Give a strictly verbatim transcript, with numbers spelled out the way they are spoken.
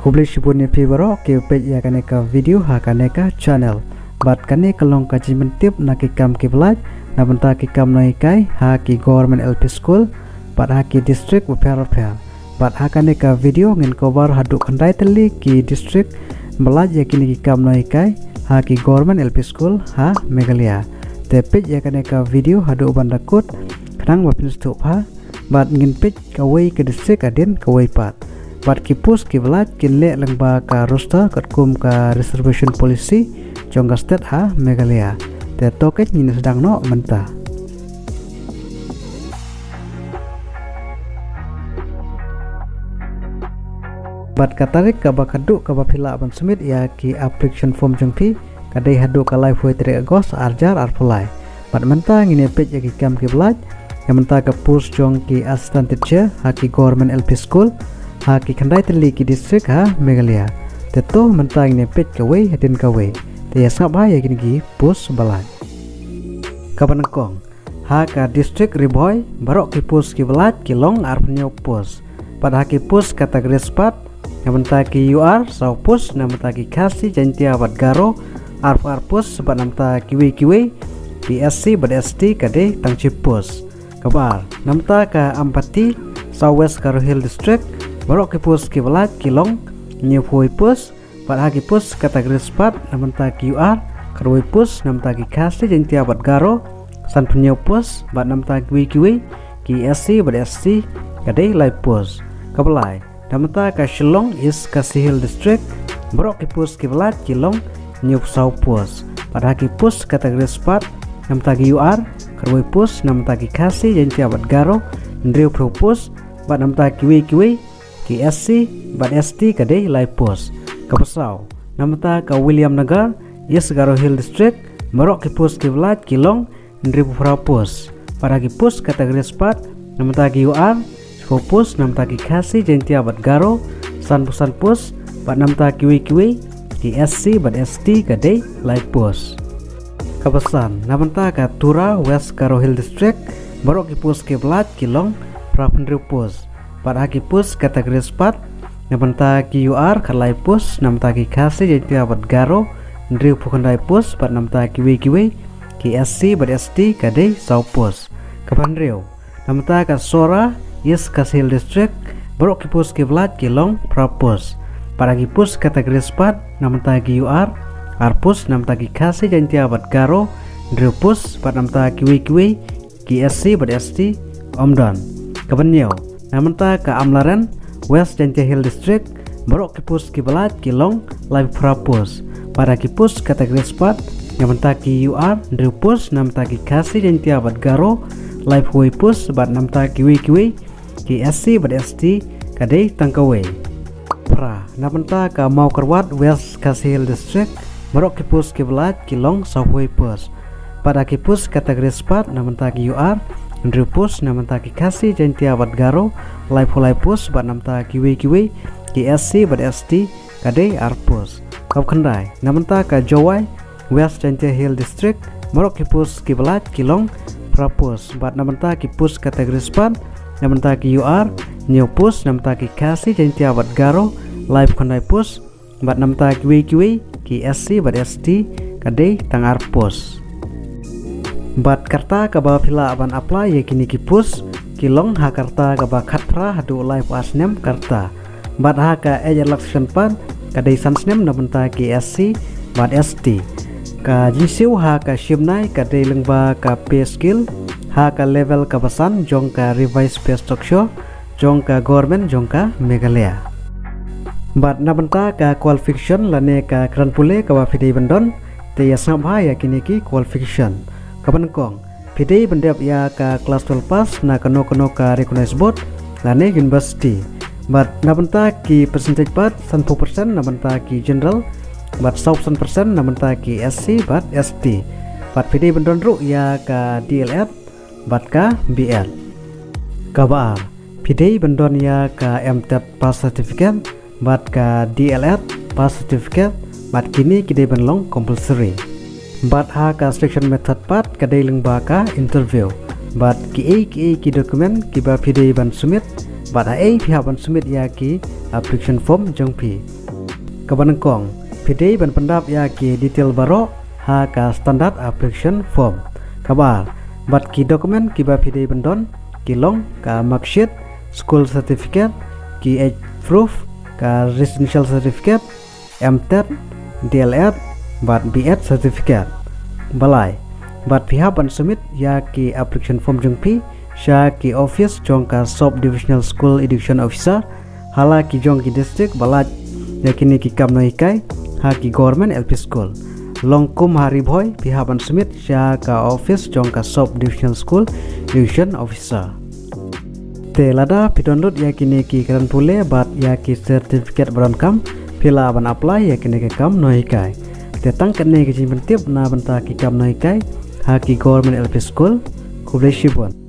Khublei shibun ïa phi baroh ki peit ïa kane ka video ha kane ka channel. Bad kane ka long ka jingpyntip na ki kam ki blai na bynta ki kam nonghikai ha ki Government L P School bad ha ki district bapher bapher. Bad ha kane ka video ngin cover haduh khyndai tylli ki district ba lait ïa kine ki kam nonghikai ha ki Government L P School ha Meghalaya. Te peit ïa kane ka video haduh ban da kut khnang ba phin sngewthuh bha. Bad ngin peit kawei ka district hadien kawei pat. Bad ki post ki ba lait kin leh lyngba ka roster katkum ka reservation policy jong ka state ha Meghalaya. Te to keiñ ngin sdang noh mynta. Bad ka tarik kaba khatduh kaba phi lah ban submit ïa ki application form jong phi ka dei haduh ka laiphew tarik August arhajar arphew lai. Bad mynta ngin ïa peit ïa ki kam ki ba lait. Ïa mynta ka post jong ki assistant teacher ha ki Government L P School ha ki khyndai tylli ki district ha Meghalaya. Te to mynta ngin ïa peit kawei hadien kawei. Te ïa sngap bha ïa kine ki post ba lait. Kaba nyngkong, ha ka district Ri Bhoi baroh ki post ki ba lait ki long arphew hynñiew post. Bad ha ki post categories pat, na bynta ki U R saw post, na bynta ki Khasi, Jaiñtia bad Garo arphew ar post, bad na bynta kiwei kiwei ki S C bad S T ka dei tang shi post. Kaba ar, na bynta ka Ampati, South West Garo Hill District, baroh ki post ki ba lait ki long hynñiewphew wei post, bad ha ki post categories pat, na bynta ki U R khatwei post, na bynta ki Khasi, Jaiñtia bad Garo sanphew hynñiew post, bad na bynta kiwei kiwei ki S C bad S T ka dei lai post. Kaba lai, na bynta ka Shillong East Khasi Hill District, baroh ki post ki ba lait ki long hynñiewphew saw post, bad ha ki post categories pat, na bynta ki U R khatwei post, na bynta ki Khasi, Jaiñtia bad Garo hynriewphew post, bad na bynta kiwei kiwei ki S C bad S T ka dei lai post. Kaba saw, na bynta ka Williamnagar East Garo Hill District, baroh ki post ki ba lait ki long hynriewphew phra post, bad ha ki post categories pat, na bynta ki U R shiphew post, na bynta ki Khasi, Jaiñtia bad Garo sanphew san post, bad na bynta kiwei kiwei ki S C bad S T ka dei lai post. Kaba san, na bynta ka Tura West Garo Hill District, baroh ki post ki ba lait ki long phraphew hynriew post, bad ha ki post categories pat, na bynta ki U R khatlai post, na bynta ki Khasi, Jaiñtia bad Garo hynriewphew khyndai post, bad na bynta kiwei kiwei ki S C bad S T ka dei saw post. Kaba hynriew, na bynta ka Sohra East Khasi Hills District, baroh ki post ki ba lait ki long phra post, bad ha ki post categories pat, na bynta ki U R ar post, na bynta ki Khasi, Jaiñtia bad Garo hynriew post, bad na bynta kiwei kiwei ki S C bad S T ym don. Kaba hynñiew, na bynta ka Amlarem West Jaiñtia Hills District, baroh ki post ki ba lait ki long laiphew phra post, bad ha ki post categories pat, na bynta ki U R hynriew post, na bynta ki Khasi, Jaiñtia bad Garo laiphew wei post, bad na bynta kiwei kiwei ki S C bad S T ka dei tang kawei. Phra, na bynta ka Mawkyrwat West Khasi Hills District, baroh ki post ki ba lait ki long sawphew wei post, bad ha ki post categories pat, na bynta ki U R hynriew post, na bynta ki Khasi, Jaiñtia bad Garo laiphew lai post, bad na bynta kiwei kiwei ki S C bad S T ka dei ar post. Kaba khyndai, na bynta ka Jowai West Jaiñtia Hills District, baroh ki post ki ba lait ki long phra post, bad na bynta ki post categories pat, na bynta ki U R hynñiew post, na bynta ki Khasi, Jaiñtia bad Garo laiphew khyndai post, bad na bynta kiwei kiwei ki S C bad S T ka dei tang ar post. Bad ka rta kaba phi lah ban apply ïa kine ki post ki long ha ka rta kaba khatphra haduh laiphew ar snem ka rta. Bad ha ka age relaxation pat ka dei san snem na bynta ki S C bad S T. Ka jingsiew ha ka shim nai ka dei lyngba ka pay scale ha ka level kaba san jong ka revised pay structure jong ka government jong ka Meghalaya. Bad na bynta ka qualification lane ka kren pule kaba phi dei ban don, te ïa sngap bha ïa kine ki qualification. Kaba nyngkong, phi dei ban dep ïa ka class twelve pass na kano kano ka recognized board lane university. Bad na bynta ki percentage pat, sanphew percent na bynta ki general, bad saw percent na bynta ki S C bad S T. Bad phi dei ban don ruh ïa ka D L Ed bad ka B Ed. Kaba ar, phi dei ban don ïa ka M Ted pass certificate bad ka D L Ed pass certificate, bad kine ki dei ban long compulsory. Bad ha ka selection method pat ka dei lyngba ka interview. Bad kiei kiei ki document kiba phi dei ban submit bad ha ei phi hap ban submit ïa ki application form jong phi. Kaba nyngkong, phi dei ban pyndap ïa ki detail baroh ha ka standard application form. Kaba ar, bad ki document kiba phi dei ban don ki long ka marksheet, school certificate, ki age proof, ka residential certificate, M.Tet, D.El.Ed bad B.Ed certificate. Balai, bad phi hap ban submit ïa ki application form jong phi sha ki office jong ka sub divisional school education officer ha la ki jong ki district ba lait ïa kine ki kam nonghikai ha ki government L P school. Long kum ha Ri Bhoi, phi hap ban submit sha ka office jong ka sub divisional school education officer. Te lada phi don lut ïa kine ki kren pule bad ïa ki certificate ba donkam, phi lah ban apply ïa kine ki kam nonghikai. Te tang katne ka jingpyntip na bynta ki kam nonghikai ha ki government L P school. Khublei shibun.